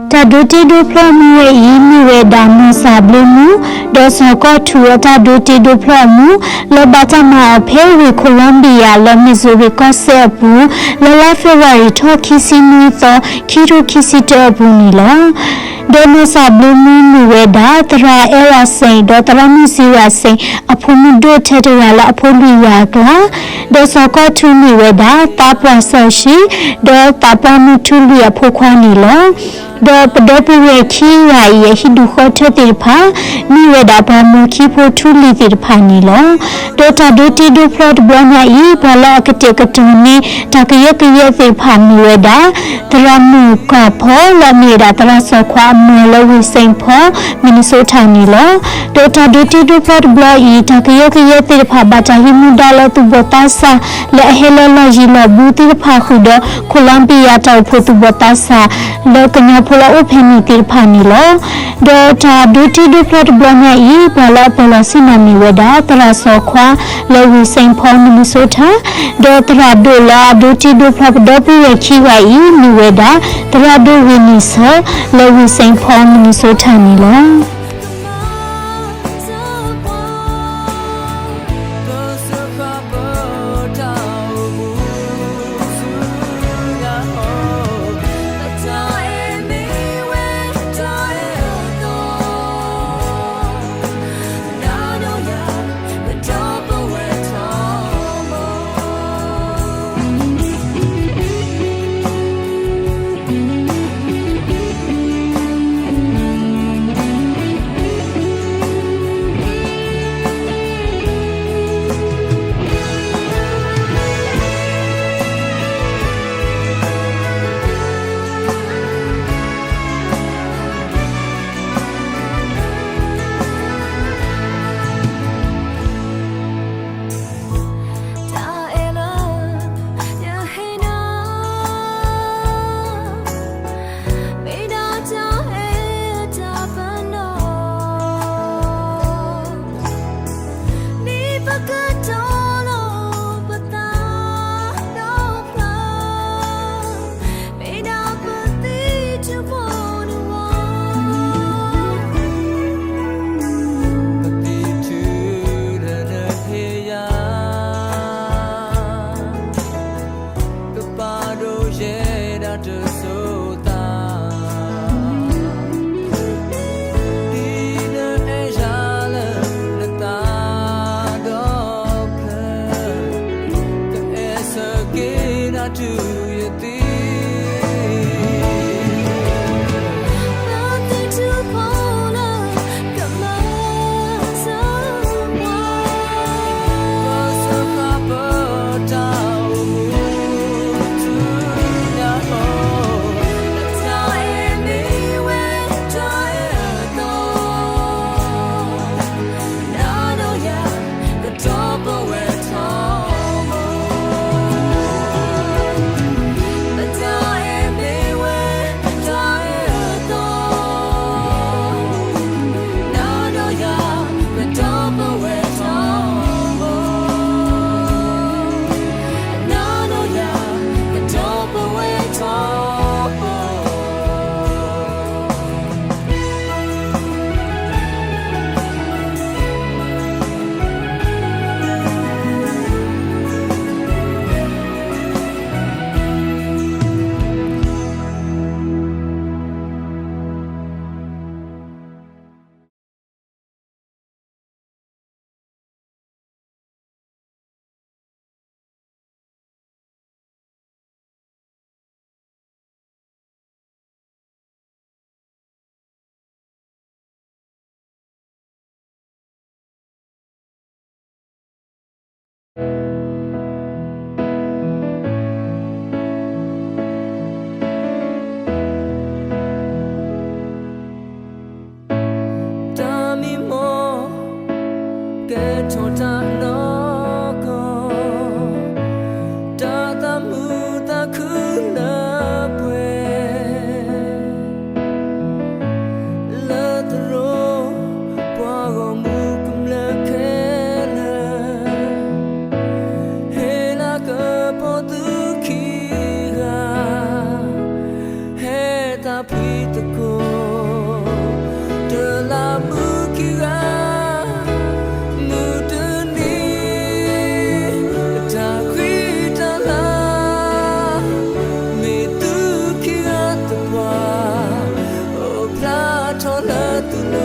တၢ်ဒိတ့ဒိဖျီအမူဝဲအံၤ မ့ၢ်ဝဲဒၣ်နီၢ်စၢ်ဘျုးမူ ဒီးစီၤကီၢ်ထူအတၢ်ဒိတ့ဒိဖျီအမူ လၢဘၣ်တၢ်မၤအီၤဖဲဝ့ၢ် Columbia လၢမ့ၢ်စူၤရံၤကီၢ်စဲၣ်အပူၤ လၢလါဖ့ၤဘြူၤအါရံၤ ထီၣ်ခံဆံနွံသီ ခံထိခံဆံတၢအပူၤန့ၣ်လီၤ. ဒီးနီၢ်စၢ်ဘျုးမူမ့ၢ်ဝဲဒၣ် သရၣ်အဲၣ်ရၣ်စ့ၣ် ဒီးသရၣ်မုၣ်စံရၣ်စ့ၣ် အဖိမုၣ်ဒိၣ်ထဲတဂၤလၢအဖိလွံၢ်ယၤအကျါ ဒီးစီၤကီၢ်ထူမ့ၢ်ဝဲဒၣ် သးပှၢ်စီၤၡံ ဒီးသးပှၢ်မုၢ်ထူလွံၢ်အဖိခွါန့ၣ်လီၤ. ဒီးပဒီပုၢ်ဝဲၢ်ခံဂၤအံၤ အဟံၣ်ဒူၣ်ဃီထၢသ့ၣ်တဖၣ် မ့ၢ်ဝဲဒၣ်ပှၤမီၤခံဖိထူလံၤသ့ၣ်တဖၣ်န့ၣ်လီၤ. ဒီးတၢ်ဒိတ့ဒိဖျီတဘျီညါအံၤ ပှၤလၢအကတဲာ်ကတီၤန့ၢ် တၢ်ကယၢကယဲသ့ၣ်တဖၣ်မ့ၢ်ဝဲဒၣ် သရၣ်မုၣ်ကၢ်ဖီ လၢအမ့ၢ်ဝဲဒၣ်သရၣ်စီၤခွါအမါလၢဝ့ၢ် Saint Paul Minnesota န့ၣ်လီၤ. ဒီးတၢ်ဒိတ့ဒိဖျီတဘျီအံၤ တၢ်ကယၢကယဲသ့ၣ်တဖၣ် ဘၣ်တၢ်ဟံးမူဒါလၢသူၣ်ဘီၣ်သးစၢ် လၢအဟဲလၢလီၢ်ယံၤလီၢ်ဘူးသ့ၣ်တဖၣ်ဃုာ်ဒီး Columbia တၢ်အိၣ်ဖှိၣ်သူၣ်ဘီၣ်သးစၢ် လၢကညီဖိလၢအအိၣ်ဖဲန့ၣ်သ့ၣ်တဖၣ်န့ၣ်လီၤ. ဒီးတၢ်ဒိတ့ဒိဖျီတဘျီညါအံၤ ပှၤလၢအပၢၤလီၢ်ဆ့ၣ်နီၤမ့ၢ်ဝဲဒၣ် သရၣ်စီၤခွါ လၢဝ့ၢ် Saint Paul Minnesota ဒီးသရၣ်ဒိၣ်လၢအဒိတ့ဒိဖျီပဒီပုၢ်ဝဲၢ်ခံဂၤအံၤ မ့ၢ်ဝဲဒၣ် သရၣ်ဒိၣ်ဝ့ၢ်နံၣ်ဆၢ လၢဝ့ၢ် Saint Paul Minnesota န့ၣ်လီၤ. ကပာ်ဒိၣ်ယဲဒၣ်တစိၤသး, ဒ်နအဲၣ်ယၤလၢနသးဒီဖျၢၣ်, ကအဲၣ်ဆၢက့ၤနၤတုၤယသံ. တၢ်မံမီၢ် ကဲထီၣ်တၢ်နီၢ်ကီၢ်, တၢ်သးမုာ်သးခုလၢပှဲၤ, လၢသရိာ် ပှၤဂီၢ်မုၢ်ကမျၢၢ်ခဲလၢာ်, ဟ့ၣ်လၤကပီၤသုခံဂၤ, ဟဲသးဖှံသကိး ကိၣ်, တလးမူခံဂၤ, မုၢ်တနံၤ, တၢ်ဃံတၢ်လၤ, မ့ၢ်သုခံဂၤသပှၢ်, အိၣ်ဖျါထီၣ်လၢသုလ